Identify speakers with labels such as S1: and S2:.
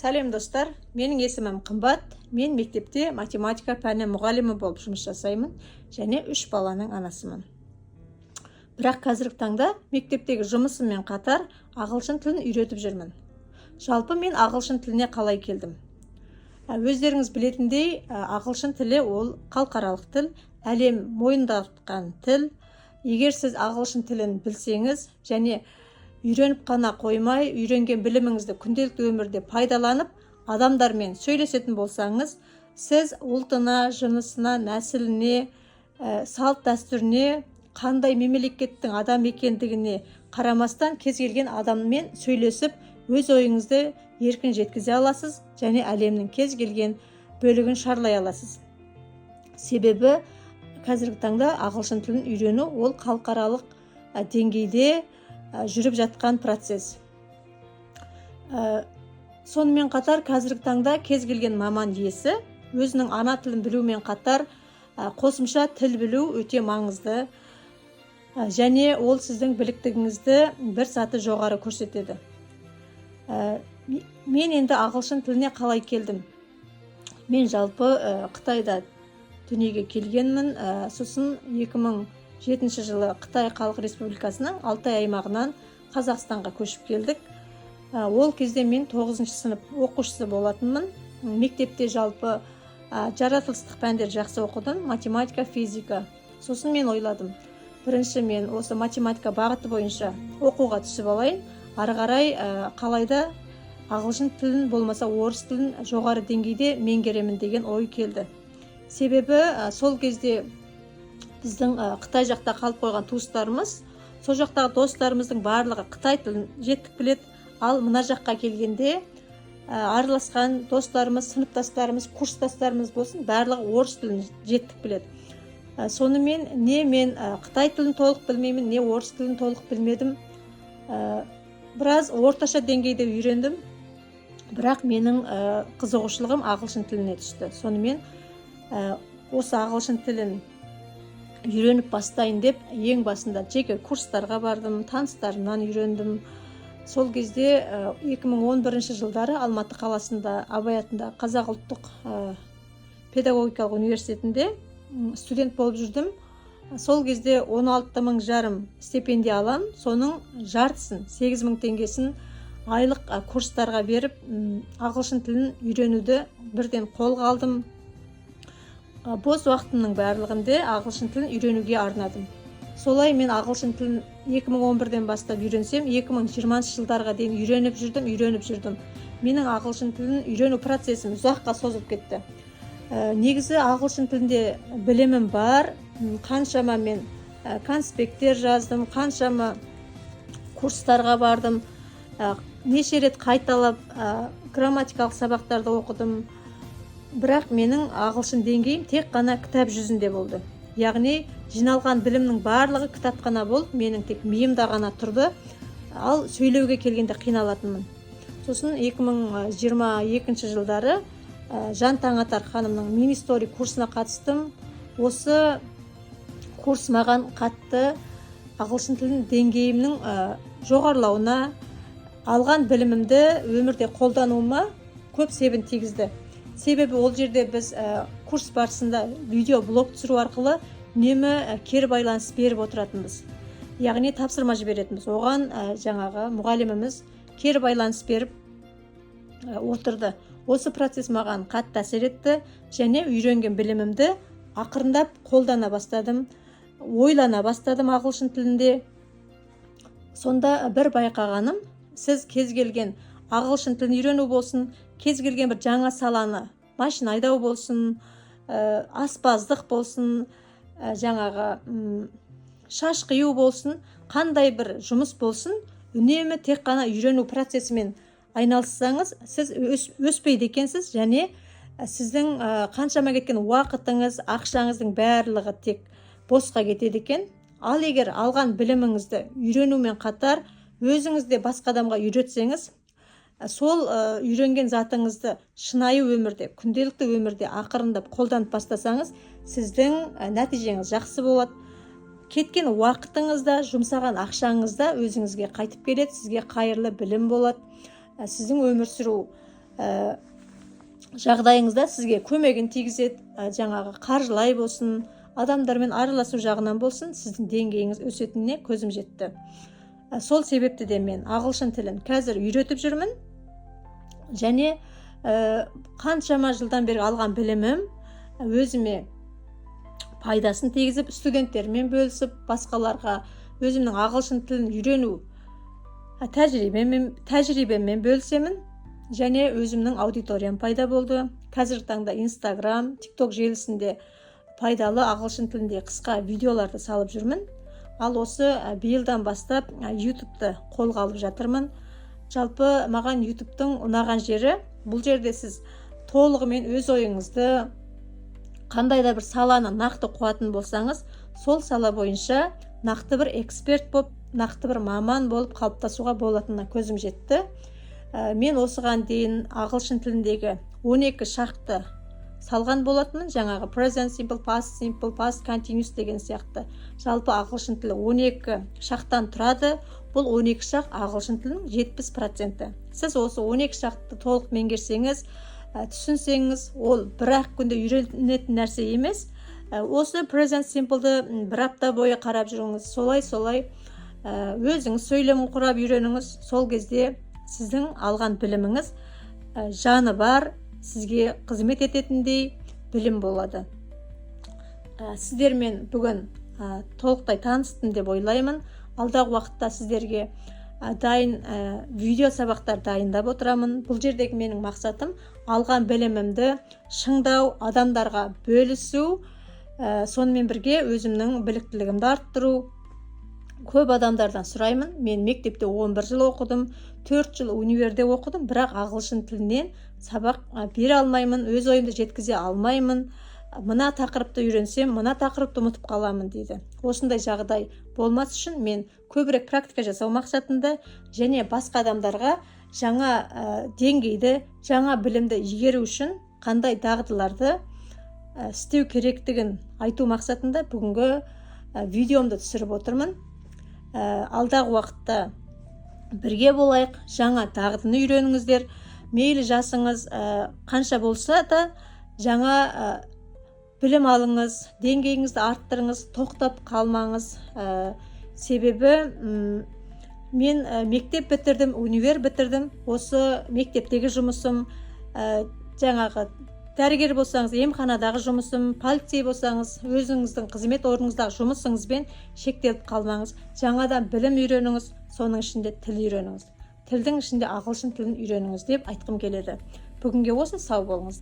S1: Сәлем, достар! Менің есімім Қымбат. Мен мектепте математика пәні мұғалімі болып жұмыс жасаймын және үш баланың анасымын. Бірақ қазіргі таңда мектептегі жұмысыммен қатар ағылшын тілін үйретіп жүрмін. Жалпы, мен ағылшын тіліне қалай келдім? Өздеріңіз білетіндей, ағылшын тілі ол халықаралық тіл, әлем мойындатқан тіл. Егер сіз ағылшын тілін білсеңіз және үйреніп қана қоймай, үйренген біліміңізді күнделікті өмірде пайдаланып, адамдармен сөйлесетін болсаңыз, сіз ұлтына, жынысына, нәсіліне, салт дәстүріне, қандай мемлекеттің адам екендігіне қарамастан, кез келген адаммен сөйлесіп, өз ойыңызды еркін жеткізе аласыз және әлемнің кез келген бөлігін шарлай аласыз. Себебі қазіргі таңда ағылшын тілін үйрену ол халықаралық деңгейде жүріп жатқан процесс. Сонымен қатар қазіргі таңда кез келген маман иесі өзінің ана тілін білумен қатар қосымша тіл білу өте маңызды және ол сіздің біліктігіңізді бір саты жоғары көрсетеді. Мен енді ағылшын тіліне қалай келдім? Мен жалпы Қытайда дүниеге келгенмін. Сосын 2007 жылы Қытай Халық Республикасының Алтай аймағынан Қазақстанға көшіп келдік. Ол кезде мен 9 сынып оқушысы болатынмын. Мектепте жалпы жаратылыстық пәндер жақсы оқыдым: математика, физика. Сосын мен ойладым, бірінші мен осы математика бағыты бойынша оқуға түсіп алайын, ары қарай қалайда ағылшын тілін болмаса орыс тілін жоғары деңгейде меңгеремін деген ой келді. Себебі сол кезде біздің Қытай жақта қалып қойған туыстарымыз, сол жақтағы достарымыздың барлығы қытай тілін жетік біледі. Ал мына жаққа келгенде араласқан достарымыз, сыныптастарымыз, курстастарымыз болсын, барлығы орыс тілін жетік біледі. Сонымен не мен қытай тілін толық білмеймін, не орыс тілін толық білмедім. Біраз орташа деңгейде үйрендім, бірақ менің қызығушылығым ағылшын тіліне түсті. Сонымен осы ағылшын тілін үйреніп бастайын деп, ең басында жеке курстарға бардым, таныстарымнан үйрендім. Сол кезде 2011 жылдары Алматы қаласында Абай атындағы Қазақ ұлттық педагогикалық университетінде студент болып жүрдім. Сол кезде 16 мың жарым стипендия алам, соның жартысын, 8 мың теңгесін айлық курстарға беріп, ағылшын тілін үйренуді бірден қолға алдым. Бос уақытымның барлығында ағылшын тілін үйренуге арнадым. Солай мен ағылшын тілін 2011-ден бастап үйренсем, 2020 жылдарға дейін үйреніп жүрдім, үйреніп жүрдім. Менің ағылшын тілін үйрену процесім ұзаққа созылып кетті. Негізі ағылшын тілінде білімім бар. Қаншама мен конспекттер жаздым, қаншама курстарға бардым, неше рет қайталап грамматикалық сабақтарды оқыдым, бірақ менің ағылшын деңгейім тек қана кітап жүзінде болды. Яғни жиналған білімнің барлығы кітапхана болып, менің тек миымда ғана тұрды, ал сөйлеуге келгенде қиналатынмын. Сосын 2022 жылдары Жан Таңатар ханымның мини стори курсына қатыстым. Осы курс маған қатты ағылшын тілінің деңгейімнің жоғарылауына, алған білімімді өмірде қолдануыма көп себін тигізді. Себебі ол жерде біз курс барысында видеоблог түсіру арқылы үнемі кері байланыс беріп отыратынбыз, яғни тапсырма жіберетінбіз, оған жаңағы мұғаліміміз кері байланыс беріп отырды. Осы процесс маған қатты әсер етті және үйренген білімімді ақырындап қолдана бастадым, ойлана бастадым ағылшын тілінде. Сонда бір байқағаным, сіз кез келген ағылшын тілін үйрену болсын, кез келген бір жаңа саланы, машина айдау болсын, аспаздық болсын, жаңағы шаш қию болсын, қандай бір жұмыс болсын, үнемі тек қана үйрену процесімен айналыссаңыз, сіз өспейді екенсіз және сіздің қаншама кеткен уақытыңыз, ақшаңыздың барлығы тек босқа кетеді екен. Ал егер алған біліміңізді үйренумен қатар өзіңіз де басқа адамға үйретсеңіз, сол үйренген затыңызды шынайы өмірде, күнделікті өмірде ақырындап қолданып бастасаңыз, сіздің нәтижеңіз жақсы болады. Кеткен уақытыңыз да, жұмсаған ақшаңыз да өзіңізге қайтып келеді, сізге қайырлы білім болады. Сіздің өмір сүру жағдайыңызда сізге көмегін тигізеді. Жаңағы қаржылай болсын, адамдармен араласу жағынан болсын, сіздің деңгейіңіз өсетініне көзім жетті. Сол себепті де мен ағылшын тілін қазір үйретіп жүрмін және қаншама жылдан бері алған білімім өзіме пайдасын тигізіп, студенттермен бөлісіп, басқаларға өзімнің ағылшын тілін үйрену тәжірибеммен бөлісемін және өзімнің аудиториям пайда болды. Қазіргі таңда Инстаграм, Тикток желісінде пайдалы ағылшын тілінде қысқа видеоларды салып жүрмін. Ал осы биылдан бастап Ютубты қолға алып жатырмын. Жалпы маған Ютубтың ұнаған жері, бұл жерде сіз толығымен өз ойыңызды, қандай да бір саланы нақты қуатын болсаңыз, сол сала бойынша нақты бір эксперт болып, нақты бір маман болып қалыптасуға болатынына көзім жетті. Мен осыған дейін ағылшын тіліндегі 12 шақты салған болатынмын, жаңағы present simple, past simple, past continuous деген сияқты. Жалпы ағылшын тілі 12 шақтан тұрады. Бұл 12 шақ ағылшын тілінің 70%-і. Сіз осы 12 шақты толық меңгерсеңіз, түсінсеңіз, ол бір ақ күнде үйренетін нәрсе емес. Осы present simple-ды бір апта бойы қарап жүріңіз, солай солай өзіңіз сөйлем құрап үйреніңіз. Сол кезде сіздің алған біліміңіз жаны бар, сізге қызмет ететіндей білім болады. Сіздермен бүгін толықтай таныстым деп ойлаймын. Алдағы уақытта сіздерге дайын видео сабақтар дайындап отырамын. Бұл жердегі менің мақсатым — алған білімімді шыңдау, адамдарға бөлісу, сонымен бірге өзімнің біліктілігімді арттыру. Көп адамдардан сұраймын: мен мектепте 11 жыл оқыдым, 4 жыл универде оқыдым, бірақ ағылшын тілінен сабақ бере алмаймын, өз ойымды жеткізе алмаймын, мына тақырыпты үйренсем, мына тақырыпты ұмытып қаламын дейді. Осындай жағдай болмас үшін мен көбірек практика жасау мақсатында және басқа адамдарға жаңа деңгейді, жаңа білімді игеру үшін қандай дағдыларды істеу керектігін айту мақсатында бүгінгі видеомды түсіріп отырмын. Алдағы уақытта бірге болайық, жаңа дағдыны үйреніңіздер. Мейлі жасыңыз қанша болса да, жаңа білім алыңыз, деңгейіңізді арттырыңыз, тоқтап қалмаңыз. Себебі мен мектеп бітірдім, универ бітірдім, осы мектептегі жұмысым, жаңағы дәрігер болсаңыз, емханадағы жұмысым, полицей болсаңыз, өзіңіздің қызмет орныңыздағы жұмысыңызбен шектеліп қалмаңыз. Жаңадан білім үйреніңіз, соның ішінде тіл үйреніңіз, тілдің ішінде ағылшын тілін үйреніңіз деп айтқым келеді. Бүгінге осы, сау болыңыз.